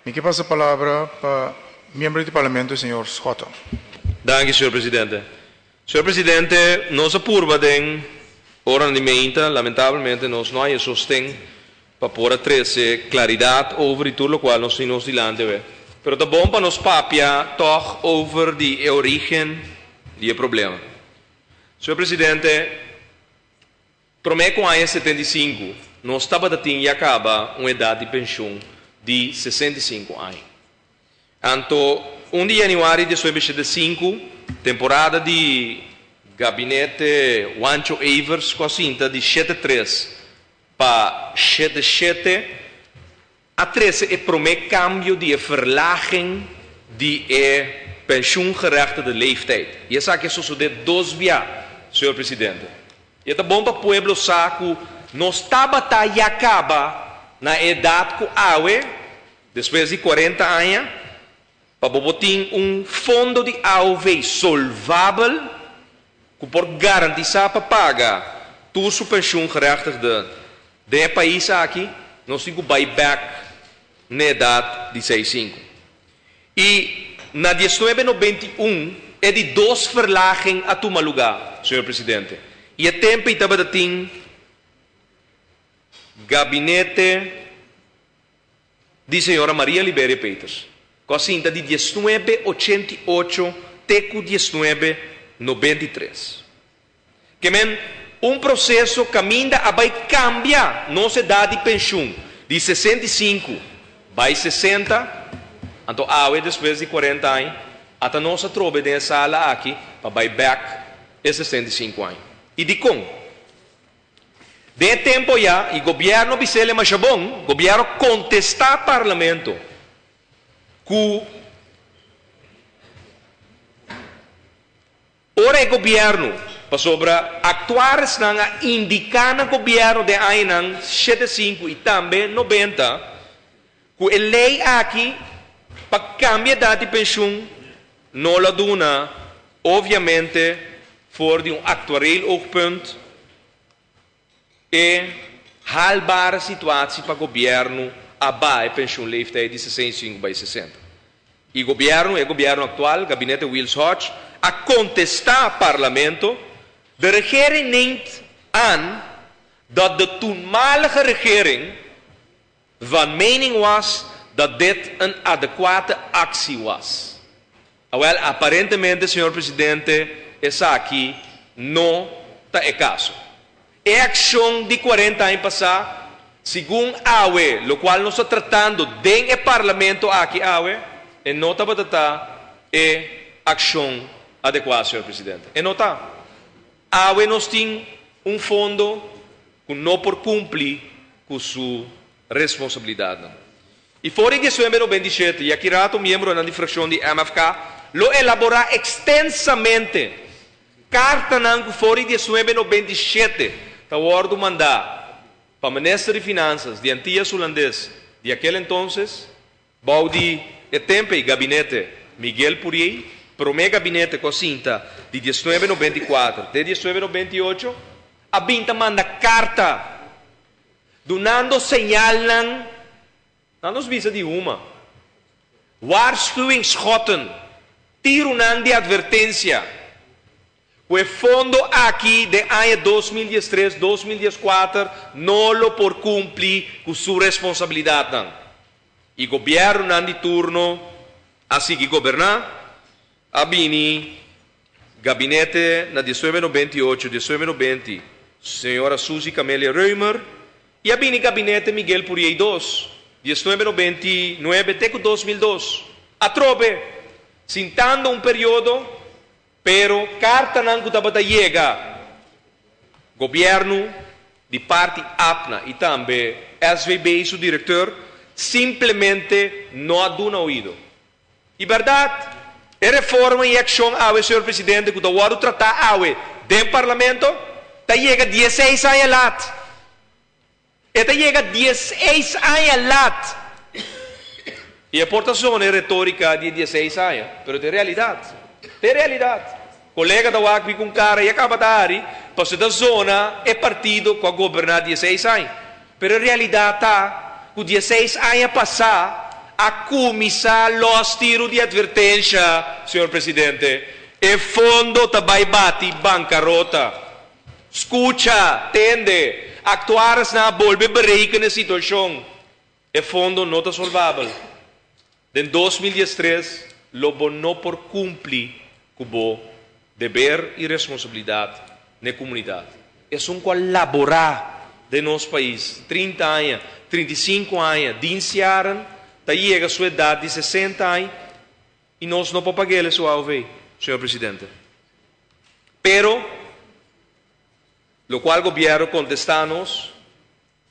Mi ke pasa palabra pa miembro di Parlamento señor Schotte. Danki, señor presidente. Señor presidente, nos a purba den oranan di meinta, lamentablemente nos no haya sosten pa por a trece claridad over di tur locual nos tin nos dilanti awe. Pero ta bon pa nos papia tog over di e origen di e problema. Señor presidente, Promé ku aña 75 nos tabata tin ya kaba un edat di penshun di 65 aña. Anto 1 di yanüari 1975, temporada di gabinete Juancho Evers ku a sinta di 7-3 pa 7-7, a trese e promé kambio di e verlaging di e pensioengerechtigde leeftijd. I esaki a sosodé dos bia, señor presidente. I e ta bon pa pueblo sa ku nos tabata ya kaba na e edat ku awe, despues di 40 aña, pa bo por tin un fondo di AOV solvabel ku por garantisá pa paga tur su pensioengerechtigde den e pais aki, nos tin ku bai bèk na edat di 65. I na 1991 e di dos verlaging a tuma lugá, señor presidente. I e tempu ei tabata tin gabinete di señora Maria Liberia Peters, ku a sinta di 1988 te ku 1993. Ke men, un proseso kaminda a bai kambia nos edat di penshun di 65 bai 60, anto awe despues di 40 aña, ata nos a trobe den e sala aki pa bai bèk e 65 aña. I dikon? Den e tempu ya, i gobièrnu bis'el e masha bon, gobièrnu kontestá parlamento ku ora e gobièrnu, pasobra aktuarisnan a indiká na gobièrnu den añanan 75 i tambe 90 ku e lei aki pa kambia edat di penshun no lo duna, obviamente for di un actuarieel oogpunt, e haalbare situatie pa gobièrnu a baha e pensioenleeftijd di 65 bai 60. I gobièrnu, e gobièrnu aktual, gabinete Wiels Hodge, a kontestá parlamento: "De regering neemt aan dat de toenmalige regering van mening was dat dit een adequate actie was." Awel, aparentemente, señor presidente, esaki no ta e kaso. E akshon di 40 aña pasá, segun awe, lokual nos ta tratando den e parlamento aki awe, e no tabata ta e akshon adekuá, señor presidente. E no ta. Awe nos tin un fondo ku no por kumpli ku su responsabilidatnan. I for di 1997, i aki rato miembronan di frakshon di MFK lo elaborá ekstensamente kartanan ku for di 1997 ta wòrdu mandá pa minister di Finansas di Antias Hulandes di akel entonces, bou di e tempu ei gabinete Miguel Pourier, promé gabinete ku a sinta di 1994 te 1998, a bin ta manda karta dunando señalnan, nan nos bisa di huma, waarschuwingsschotten, tirunan di atvertensia, ku e fondo aki den aña 2013, 2014 no lo por kumpli ku su responsabilidatnan. I gobièrnunan di turno a sigui goberná, a bini gabinete na 1998, 1990, señora Suzy Camelia Römer, i a bini gabinete Miguel Pourier II, 1999 te ku 2002. Atrobe, sintando un periodo, pero kartanan ku tabata yega gobièrnu di parti APNA i tambe SVB su direktor simplemente no a duna oido. I bèrdat, e reforma i akshon awe, señor presidente, ku ta wòrdu tratá awe den parlamento, ta yega 16 aña lat. E ta yega 16 aña lat. I e por ta zona e retórika di e 16 aña, pero ta e realidat. Ta e realidat. Kolega ta wak mi ku un kara i a kaba ta hari, pasobra ta zona e partido ku a goberná 16 aña. Pero e realidat ta ku 16 aña pasá, A kuminsá lòs tiru di atvertensha, señor presidente. E fondo ta bai bati bankarota. Skucha, tende, aktuarisnan a bolbe bereken e situashon. E fondo no ta solvabel. Den 2013 lo bo no por kumpli ku bo deber i responsabilidat na e komunidat. Esun ku a laborá den nos pais 30 aña, 35 aña, dienstjaren, ta yega su edat di 60 aña i nos no por pag'é su AOV, señor presidente. Pero, lokual gobièrnu kontestá nos,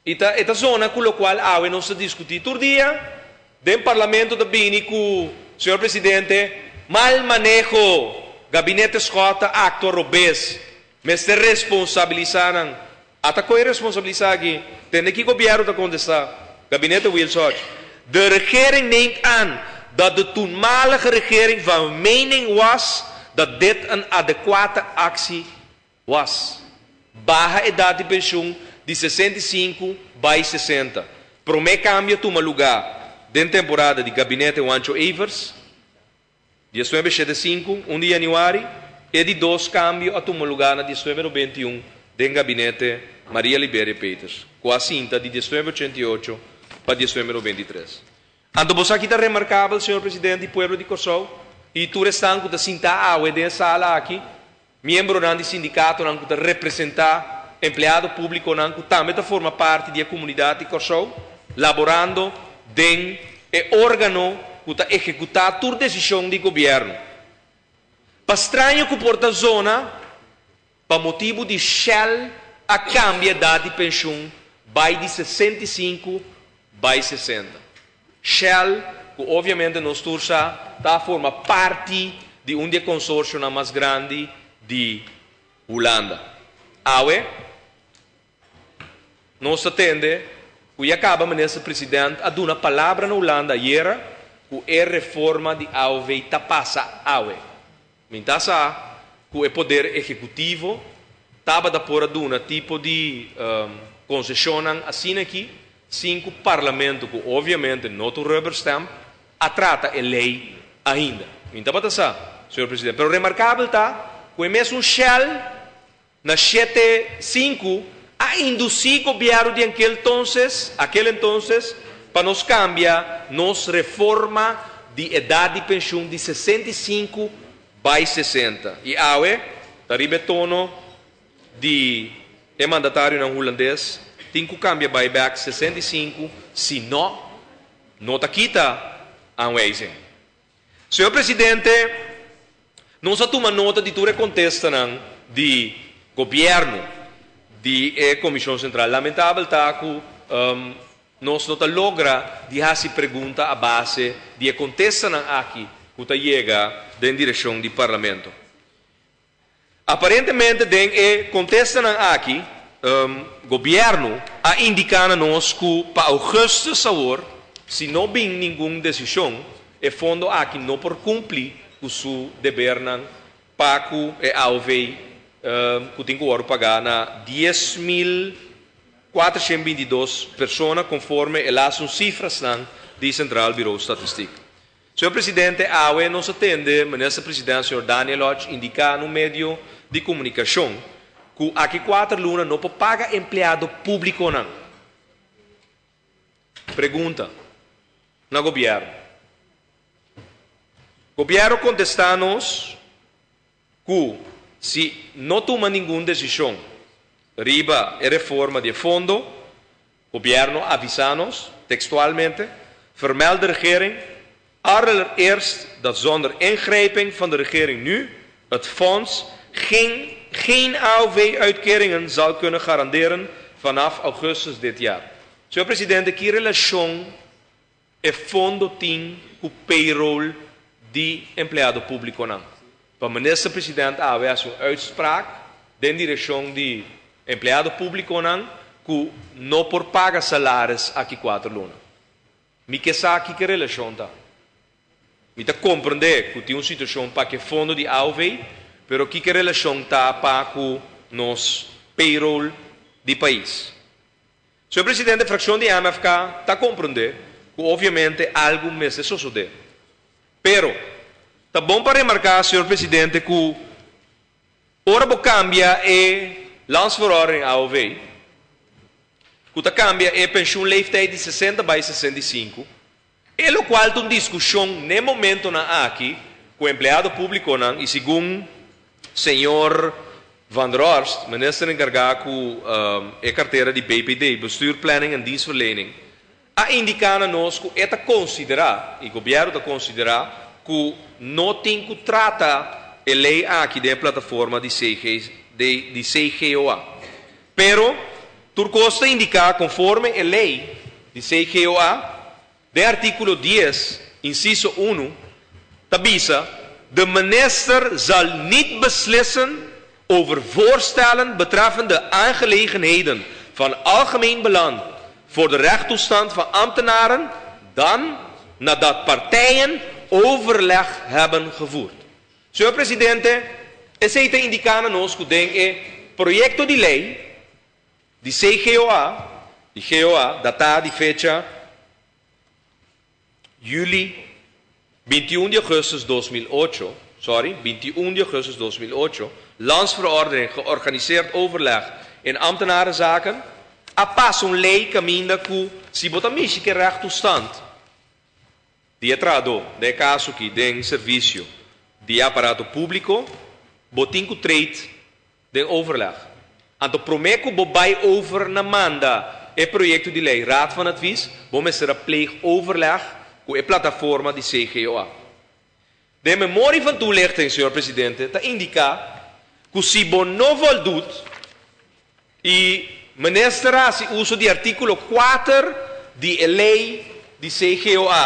i ta e ta zona ku lokual awe nos ta diskutí tur dia den parlamento ta bini ku, señor presidente, mal maneho, gabinete Schotte a aktua robes, mester responsabilisá nan. Ata kon e responsabilisá aki? Tende ki gobièrnu ta kontestá, gabinete Wilsoch. De regering neemt aan dat de toenmalige regering van mening was dat dit een adequate actie was. Baha edat di penshun di 65 bai 60. Promé kambio a tuma lugá den temporada di gabinete Juancho Evers, 1975, 1 di yanüari, e di dos kambio a tuma lugá na 1991 den gabinete Maria Liberia Peters, ku a sinta di 1988 pa 1993. Anto bo sa ki ta remarkabel, señor presidente i pueblo di Kòrsou i tur esnan ku ta sintá awe den e sala aki, miembronan di sindikatonan ku ta representá empleado públikonan ku tambe ta forma parti di e komunidat di Kòrsou, laborando den e órgano ku ta ehekutá tur desishon di gobièrnu. Pa straño ku por ta zona, pa motibu di Shell a kambia edat di penshun bai di 65 bai 60. Shell, ku obviamente nos tur sa, ta forma parti di un di e konsorsionan mas grandi di Hulanda. Awe, nos ta tende ku ya kaba minister president a duna palabra na Hulanda ayera ku e reforma di AOV ta pasa awe. Mi ta sa ku e poder ehekutivo tabata por a duna tipo di konseshonnan asina aki sin ku parlamento, ku obviamente no ta un rubber stamp, a trata e lei ainda. Mi tabata sa, señor presidente. Pero remarkabel ta ku e mesun Shell na 75 a indusí gobièrnu di ankel tonses, aquel entonces, pa nos kambia nos reforma di edat di penshun di 65 bai 60. I awe ta riba e tono di e mandatarionan hulandes tin ku kambia bai bèk 65, si no, no ta kita aanwijzing. Señor presidente, nos a tuma nota di tur e kontestanan di gobièrnu di e Komishon Sentral. Lamentabel ta ku nos no ta logra di hasi pregunta a base di e kontestanan aki ku ta yega den direkshon di Parlamento. Aparentemente den e kontestanan aki gobièrnu a indiká na nos ku pa ougùstùs awor si no bin ningun desishon e fondo aki no por kumpli ku su debernan pa ku e AOV ku tin ku wòrdu pagá na 10,422 persona konforme e laatste sifrasnan di Centraal Bureau Statistiek. Señor presidente, awe nos a tende minister president señor Daniel Hodge indiká na un medio di komunikashon ku aki 4 luna no por paga empleado públikonan. Pregunta na gobièrnu. Gobièrnu kontestá nos ku si no tuma ningun desishon riba e reforma di e fondo, gobièrnu a avisá nos tekstualmente, vermeld de regering allereerst dat zonder ingrijping van de regering nu het fonds geen AOV-uitkeringen zal kunnen garanderen vanaf augustus dit jaar. Señor presidente, ki relashon e fondo tin ku payroll di empleado públikonan? Pa minister president awe hasi un uitspraak den direkshon di empleado públikonan ku no por paga salaris aki 4 luna. Mi ke sa ki ke relashon ta. Mi ta komprendé ku tin un situashon pa ku e fondo di AOV, pero ki ke relashon ta pa ku nos payroll di pais. Señor presidente, frakshon di MFK ta komprendé ku obviamente algu mester sosodé. Pero, ta bon pa remarká, señor Presidente, ku ora bo kambia e Landsverordening AOV, ku ta kambia e pensioenleeftijd di 60 bai 65, e lokual ta un diskushon n'e momentonan aki ku empleado públikonan i segun señor Van der Horst, minister enkargá ku e kartera di BPD, Bestuur, Planning en Dienstverlening, a indiká na nos ku e ta konsiderá i gobièrnu ta konsiderá ku no tin ku trata e lei aki den e plataforma di CG di CGOA. Pero tur kos ta indiká konforme e lei di CGOA Den artíkulo dies, insiso unu, ta bisa, De minister zal niet beslissen over voorstellen betreffende aangelegenheden van algemeen belang voor de rechttoestand van ambtenaren dan nadat partijen overleg hebben gevoerd. Señor Presidente, esei ta indiká na nos ku den e proyekto di lei di CGOA, di GOA, datá di fecha juli 21 di augustus 2008, sorry, 21 di augustus 2008, Landsverordening georganiseerd overleg in ambtenarenzaken, a pasa un lei kaminda ku si bo ta mishi ku e rechttoestand di e trahadó, den e kaso aki den servisio di e aparato públiko, bo tin ku trade den overleg. Anto promé ku bo bai over na manda e proyekto di lei Raad van Advies, bo mester a pleeg overleg ku e plataforma di CGOA. Den memorie van toelichting, señor Presidente, ta indiká ku si bo no voldoet i minister a hasi uso di artíkulo kuater di e lei di CGOA,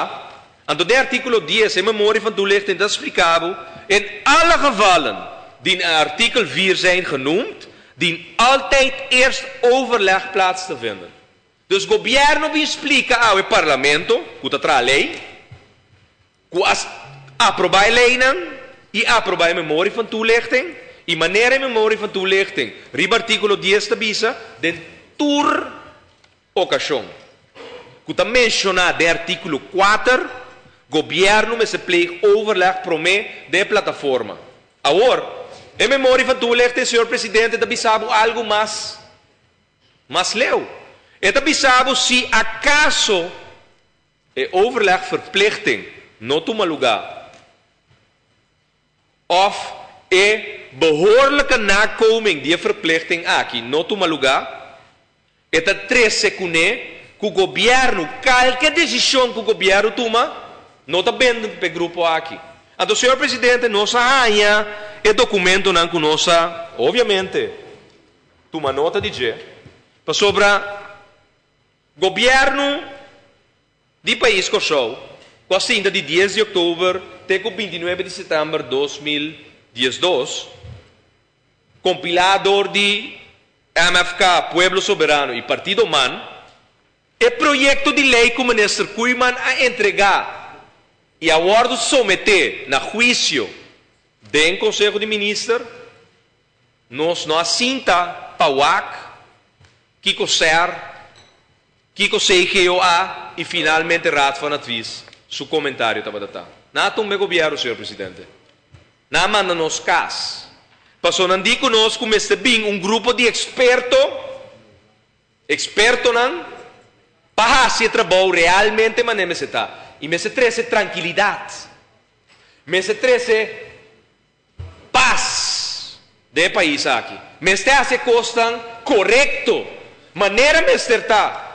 anto den artíkulo dies e memorie van toelichting ta splika bo, In alle gevallen die in artikel vier zijn genoemd, dient altijd eerst overleg plaats te vinden. Dus gobièrnu bin splika awe Parlamento ku ta traha lei, ku a aprobá e leinan i aprobá e memorie van toelichting, i manera e memorie van toelichting riba artíkulo dies ta bisa, den tur okashon ku ta menshoná den artíkulo kuater, gobièrnu mester pleeg overleg promé den e plataforma. Awor, e memorie van toelichting, señor Presidente, ta bisa bo algu mas mas leu. E ta bisa bo si akaso e overlegverplichting no tuma lugá òf e behoorlijke nakoming di e verplichting aki no tuma lugá, e ta trese kuné ku gobièrnu, kalke desishon ku gobièrnu tuma, no ta bindend pa e grupo aki. Anto, señor Presidente, nos a haña e dokumentonan ku nos a, obviamente, tuma nota di dje, pasobra gobièrnu di pais Kòrsou ku a sinta di dies di òktober te ku bintinuebe di sètèmber 2012, kompilá dor di MFK, Pueblo Soberano i Partido man, e proyekto di lei ku Minister Koeiman a entregá i a wòrdu someté na huisio den Konseho di Minister, Nos no a sinta pa wak kiko ser, kiko CGOA y finalmente Raad van Advies su comentario tabata ta. Nan a tumba e gobierno, señor Presidente. Nan a manda nos cas. Paso nan di cu nos cu mester bin un grupo di experto, expertonan, pa haci e trabou realmente manera mester ta. Y mester trece trankilidad. Mester trece Pas den e pais aki. Mester hasi e kosnan korekto, manera mester ta.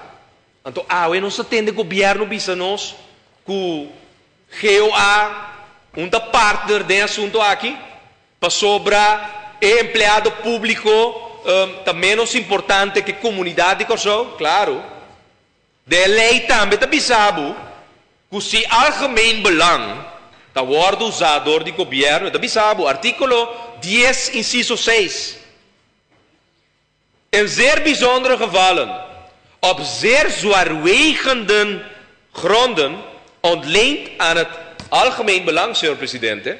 Anto awe nos ta tende gobièrnu bisa nos ku GOA un ta partner den e asuntu aki, pasobra e empleado públiko ta ménos importante ke komunidat di Kòrsou. Klaru, Den e lei tambe ta bisa bo ku si algemeen belang ta wòrdu usá dor di gobièrnu, e ta bisa bo, artíkulo dies insiso seis, In zeer bijzondere gevallen, op zeer zwaarwegenden gronden, ontleend aan het algemeen belang, señor Presidente,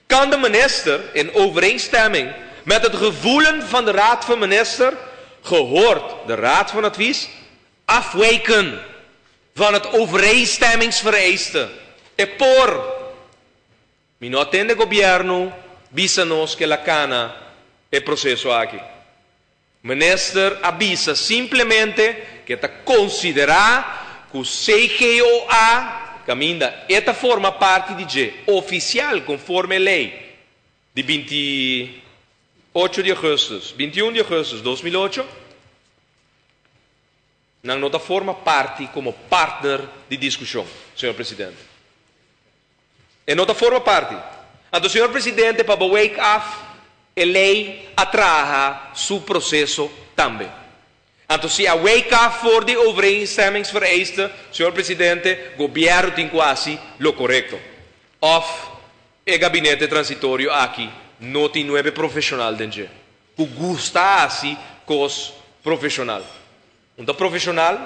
kan de minister in overeenstemming met het gevoelen van de Raad van Minister, gehoord de Raad van Advies, afwijken. Van het overeenstemmingsvereiste. E por. Mi no a tende gobierno bisa nos cu el a cana e proceso aki. Minister a bisa simplemente cu e ta considera cu CGOA, caminda e ta forma parti di dje, oficial conforme ley di 28 di augustus, 21 di augustus 2008, nan no ta forma parti como partner di discusion, señor Presidente. E no ta forma parti. Anto, señor Presidente, pa wake up, e ley a traha su proceso tambe. Anto, si a wake up for di overeenstemmingsvereiste, señor Presidente, gobierno tin cu haci lo corecto. Of e gabinete transitorio aki no tin nuebe profesional den dje. Cu gusta haci cos profesional. Un ta profesional,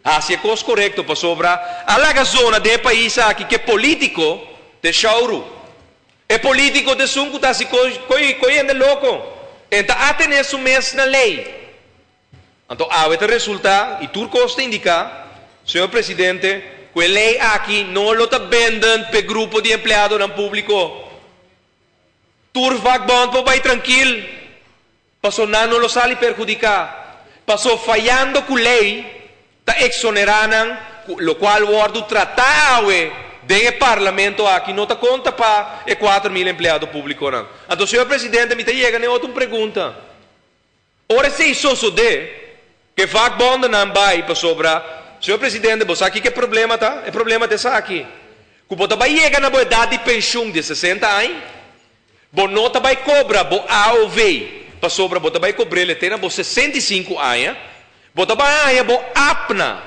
haci cos corecto pasobra a laga zona den pais aki cu politico ta shouru. E politico ta esun cu ta haci coy hende loco. E ta atene su mes na ley. Anto, awe ta resulta, y tur cos ta indica, señor Presidente, cu e ley aki no lo ta bindend pa grupo di empleado publico. Tur vakbond por bay trankil. Paso nan no lo sali perhudica. Paso fayando cu ley, ta exonera nan, lo cual wordo trata den parlamento aki no ta conta pa e 4 mil empleado publico nan. Anto, señor Presidente, mi ta yega na otro pregunta. Ora esey sosode, cu vakbond nan bay pasobra, señor Presidente, bo sa kico e problema ta? E problema ta esaki. Cu bo ta bay yega na edad di pensioen di 60 aña, bo no ta bay cobra bo AOV, pasobra bo ta bay cobr'e te na bo 65 aña, bo ta bay haya bo APNA,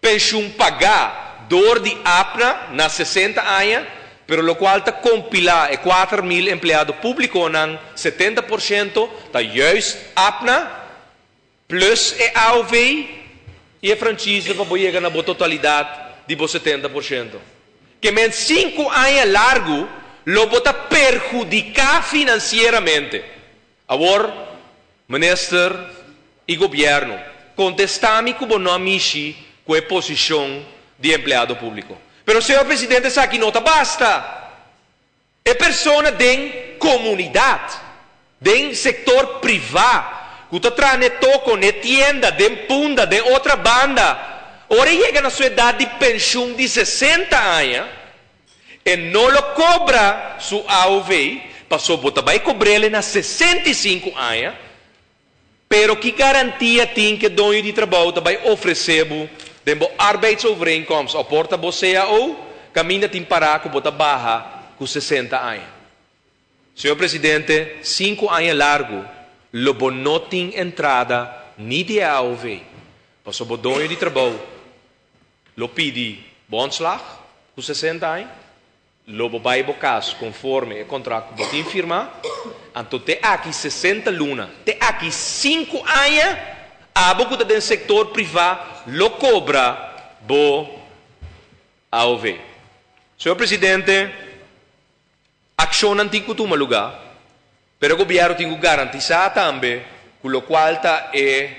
pensioen paga door di APNA na 60 aña, pero lo cual ta compila e 4 mil empleado publico nan 70% ta juist APNA plus e AOV y e franchise pa yega na totalidad di 70%. Kiermen 5 aña largo lo bo ta perhudica financieramente. Awor, minister y gobierno, contesta mi cu no a mishi cu e posicion di empleado publico. Pero, señor Presidente, esaki no ta basta. E persona den comunidad, den sector priva, cu ta traha toko, na tienda, den Punda, den otro banda, ora yega na su edad di pensioen di 60 aña, e no lo cobra su AOV, paso bo ta bay cobr'e na 65 aña, pero ki garantia tin cu doño di trabou ta bay ofrece den bo arbeidsovereenkomst, of por ta bo CAO, caminda tin para cu bo ta baha cu 60 aña. Señor Presidente, 5 aña largo, lo bo no tin entrada ni di AOV. Paso bo doño di trabou, lo pidi bo ontslag cu 60 aña, lo bo bay bo cas conforme e contrato bo tin firma, anto te aki 60 luna, te aki 5 aña, abo cu ta den sector priva lo cobra bo AOV. Señor Presidente, accion tin cu tuma luga, pero gobierno tin cu garantisa tambe, cu lo cual ta e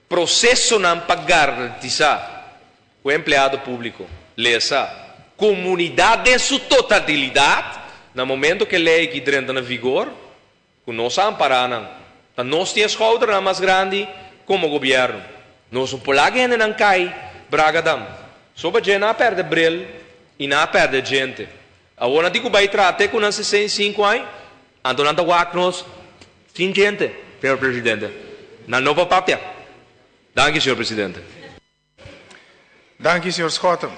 proceso nan pa garantisa e empleado publico, lesa, comunidad den su totalidad, na momento cu e ley aki drenta na vigor, cu nos a ampara nan, ta nos tin schouder mas grandi como gobierno. Nos no por laga nan cay, bragadam. Soba nan a perde bril y nan a perde djente. Awor nan tin cu bay trata cu nan 65 aña, anto nan ta wak nos sin djente, señor Presidente. Nan no por papia. Danki, señor Presidente. Danki, señor Schotte.